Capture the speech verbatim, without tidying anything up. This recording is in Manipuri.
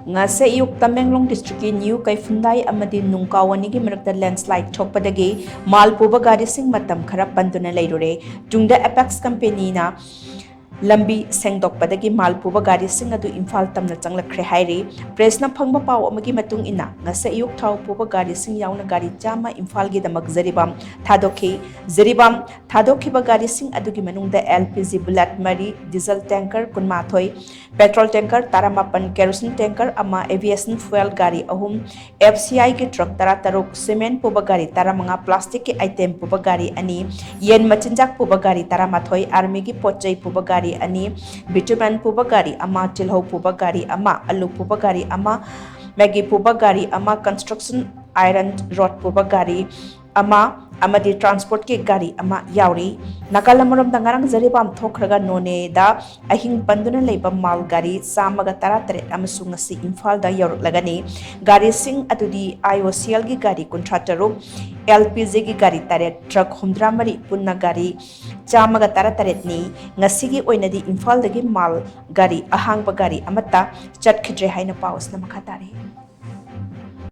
ꯉꯁꯤ ꯑꯌꯨꯛ ꯇꯃꯦꯡꯂꯣꯡ ꯗꯤꯁꯇ꯭ꯔꯤꯛꯀꯤ ꯅ꯭ꯌꯨ ꯀꯩꯐꯨꯟꯗꯥꯏ ꯑꯃꯗꯤ ꯅꯨꯡꯀꯥꯎ ꯑꯅꯤꯒꯤ ꯃꯔꯛꯇ ꯂꯦꯟꯁ꯭ꯂꯥꯏꯗ ꯊꯣꯛꯄꯗꯒꯤ ꯃꯥꯜ ꯄꯨꯕ ꯒꯥꯔꯤꯁꯤꯡ ꯃꯇꯝ ꯈꯔ ꯄꯟꯗꯨꯅ ꯂꯩꯔꯨꯔꯦ꯫ ꯇꯨꯡꯗ ꯑꯦꯄꯦꯛꯁ ꯀꯝꯄꯦꯅꯤꯅ ꯂꯝꯕꯤ ꯁꯦꯡꯗꯣꯛꯄꯗꯒꯤ ꯃꯥꯜ ꯄꯨꯕ ꯒꯥꯔꯤꯁꯤꯡ ꯑꯗꯨ ꯏꯝꯐꯥꯜ ꯇꯝꯅ ꯆꯪꯂꯛꯈ꯭ꯔꯦ ꯍꯥꯏꯔꯤ꯫ ꯄ꯭ꯔꯦꯁꯅ ꯐꯪꯕ ꯄꯥꯎ ꯑꯃꯒꯤ ꯃꯇꯨꯡ ꯏꯟꯅ, ꯉꯁꯤ ꯑꯌꯨꯛ ꯊꯥꯎ ꯄꯨꯕ ꯒꯥꯔꯤꯁꯤꯡ ꯌꯥꯎꯅ ꯒꯥꯔꯤ ꯆꯥꯝꯃ ꯏꯝꯐꯥꯜꯒꯤꯗꯃꯛ ꯖꯔꯤꯕꯥꯝ ꯊꯥꯗꯣꯛꯈꯤ꯫ ꯖꯔꯤꯕꯥꯝ ꯊꯥꯗꯣꯛꯈꯤꯕ ꯒꯥꯔꯤꯁꯤꯡ ꯑꯗꯨꯒꯤ ꯃꯅꯨꯡꯗ ꯑꯦꯜ ꯄꯤ ꯖꯤ ꯕꯨꯂꯦꯠ ꯃꯔꯤ, ꯗꯤꯖꯜ ꯇꯦꯡꯀꯔ ꯀꯨꯟꯃꯥꯊꯣꯏ, ꯄꯦꯇ꯭ꯔꯣꯜ ꯇꯦꯡꯀꯔ ꯇꯔꯥꯃꯥꯄꯟ, ꯀꯦꯔꯣꯁꯤꯟ ꯇꯦꯡꯀꯔ ꯑꯃ, ꯑꯦꯚꯤꯌꯦꯁꯟ ꯐ꯭ꯌꯨꯑꯦꯜ ꯒꯥꯔꯤ ꯑꯍꯨꯝ, ꯑꯦꯐ ꯁꯤ ꯑꯥꯏꯒꯤ ꯇ꯭ꯔꯛ ꯇꯔꯥꯇꯔꯨꯛ, ꯁꯤꯃꯦꯟ ꯄꯨꯕ ꯒꯥꯔꯤ ꯇꯔꯥꯃꯉꯥ, ꯄ꯭ꯂꯥꯁꯇꯤꯛꯀꯤ ꯑꯥꯏꯇꯦꯝ ꯄꯨꯕ ꯒꯥꯔꯤ ꯑꯅꯤ, ꯌꯦꯟ ꯃꯆꯤꯟꯖꯥꯛ ꯄꯨꯕ ꯒꯥꯔꯤ ꯇꯔꯥꯃꯥꯊꯣꯏ, ꯑꯥꯔꯃꯤꯒꯤ ꯄꯣꯠ ꯆꯩ ꯄꯨꯕ ꯒꯥꯔꯤ ꯑꯅꯤ, ꯕꯤꯇꯨꯃꯦꯟ ꯄꯨꯕ ꯒꯥꯔꯤ ꯑꯃ, ꯇꯤꯜꯍꯧ ꯄꯨꯕ ꯒꯥꯔꯤ ꯑꯃ, ꯑꯂꯨ ꯄꯨꯕ ꯒꯥꯔꯤ ꯑꯃ, ꯃꯦꯒꯤ ꯄꯨꯕ ꯒꯥꯔꯤ ꯑꯃ, ꯀꯟꯁꯇ꯭ꯔꯛꯁꯟ ꯑꯥꯏꯔꯟ ꯔꯣꯗ ꯄꯨꯕ ꯒꯥꯔꯤ ꯑꯃ ꯑꯃꯗꯤ ꯇ꯭ꯔꯥꯟꯁꯄꯣꯔꯠꯀꯤ ꯒꯥꯔꯤ ꯑꯃ ꯌꯥꯎꯔꯤ꯫ ꯅꯥꯀꯜ ꯑꯃꯔꯣꯝꯗ, ꯉꯔꯥꯡ ꯖꯔꯤꯕꯥꯝ ꯊꯣꯛꯈ꯭ꯔꯒ ꯅꯣꯅꯦꯗ ꯑꯍꯤꯡ ꯄꯟꯗꯨꯅ ꯂꯩꯕ ꯃꯥꯜ ꯒꯥꯔꯤ ꯆꯥꯝꯃꯒ ꯇꯔꯥꯇꯔꯦꯠ ꯑꯃꯁꯨ ꯉꯁꯤ ꯏꯝꯐꯥꯜꯗ ꯌꯧꯔꯛꯂꯒꯅꯤ꯫ ꯒꯥꯔꯤꯁꯤꯡ ꯑꯗꯨꯗꯤ ꯑꯥꯏ ꯑꯣ ꯁꯤ ꯑꯦꯜꯒꯤ ꯒꯥꯔꯤ ꯀꯨꯟꯊ꯭ꯔꯥ ꯇꯔꯨꯛ, ꯑꯦꯜ ꯄꯤ ꯖꯤꯒꯤ ꯒꯥꯔꯤ ꯇꯔꯦꯠ, ꯇ꯭ꯔꯛ ꯍꯨꯝꯗ꯭ꯔꯥ ꯃꯔꯤ, ꯄꯨꯟꯅ ꯒꯥꯔꯤ ꯆꯥꯝꯃꯒ ꯇꯔꯥꯇꯔꯦꯠꯅꯤ꯫ ꯉꯁꯤꯒꯤ ꯑꯣꯏꯅꯗꯤ ꯏꯝꯐꯥꯜꯗꯒꯤ ꯃꯥꯜ ꯒꯥꯔꯤ, ꯑꯍꯥꯡꯕ ꯒꯥꯔꯤ ꯑꯃꯠꯇ ꯆꯠꯈꯤꯗ꯭ꯔꯦ ꯍꯥꯏꯅ ꯄꯥꯎ ꯑꯁꯤꯅ ꯃꯈꯥ ꯇꯥꯔꯤ꯫